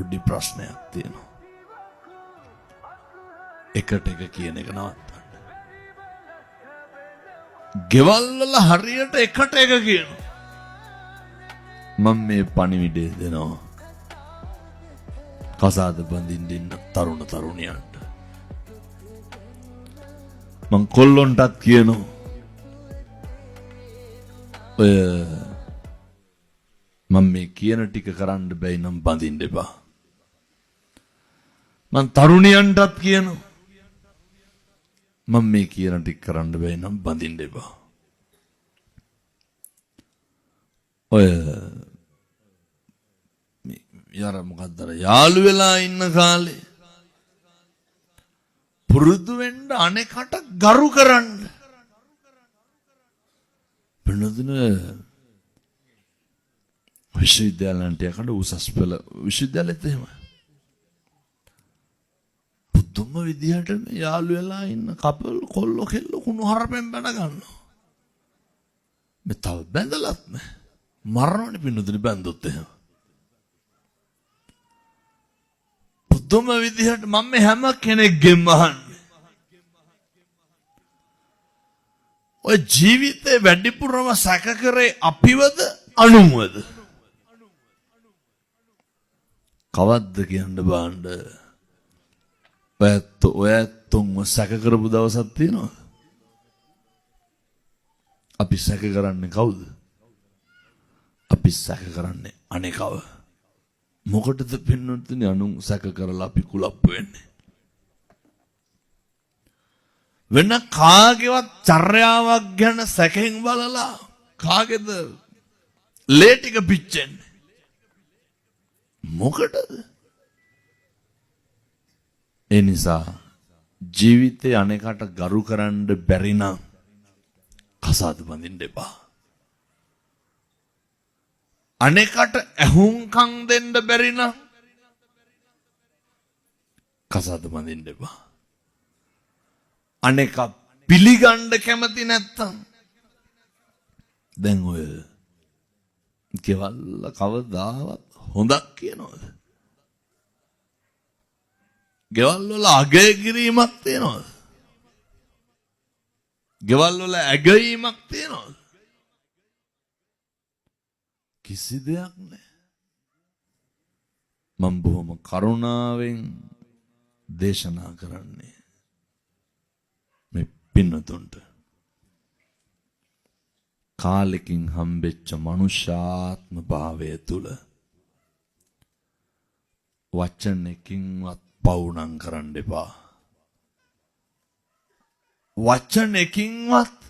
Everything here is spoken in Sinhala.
පොඩි ප්‍රශ්නයක් තියෙනවා. එකට එක කියන එක නවත්තන්න. ගෙවල් වල හරියට එකට එක කියනවා. මම මේ පණිවිඩය දෙනවා. කසාද බඳින්න ඉන්න තරුණ තරුණියන්ට. මං කොල්ලොන්ටත් කියනවා. ඔය මං මේ කියන ටික කරන්න බැයි නම් බඳින්න එපා. මං තරුණියන්ටත් කියනවා. මං මේ කියන ටික කරන්න බැයි නම් බඳින්න එපා. ඔය යර මොකක්ද අර යාළු වෙලා ඉන්න කාලේ පුරුදු වෙන්න අනෙකට ගරු කරන්න. වෙනදින විශ්වවිද්‍යාලයන්ට යකඩ උසස් පෙළ විශ්වවිද්‍යාලෙත් එහෙමයි. පුදුම විදිහට මේ යාළු වෙලා ඉන්න කපල් කොල්ලෝ කෙල්ලෝ කුණු හරපෙන් බැන ගන්නවා. මේ තව බැඳලත් නෑ. මරණවනේ පින්නතුනි බැන්දොත් එහෙම. පුදුම විදිහට මම මේ හැම කෙනෙක්ගෙන්ම අහන්නේ. ඔය ජීවිතේ වැඩිපුරම සැක කරේ අපිවද අනුන්වද? කවද්ද කියන්න බාන්න. ඔය ඇත්තොන්ව සැක කරපු දවසක් තියෙනවද? අපි සැක කරන්නේ කවුද? අපි සැක කරන්නේ අනේකව. මොකටද පින්නතුනි අනුන් සැක කරලා අපි කුලප්පු වෙන්නේ? වෙන කාගේවත් චර්යාවක් ගැන සැකෙන් බලලා කාගේද ලේ ටික පිච්චෙන්නේ? මොකටද? ඒ නිසා ජීවිතේ අනේකට ගරු කරන්න බැරි නම් කසාද බඳින්න එපා. අනේකට ඇහුම්කන් දෙන්න බැරි නම් කසාද බඳින්න එපා. අනේක පිළිගන්න කැමති නැත්තම් දැන් ඔය ගෙවල් කවදාවත් හොඳක් කියනවද? ගෙවල් වල අගය කිරීමක් තියනවද? ගෙවල් වල ඇගයීමක් තියනවද? කිසි දෙයක් නෑ. මම බොහොම කරුණාවෙන් දේශනා කරන්නේ මේ පින්නතුන්ට. කාලෙකින් හම්බෙච්ච මනුෂ්‍යාත්ම භාවය තුල වචනකින්වත් පවුනම් කරන්න එපා. වචනකින්වත්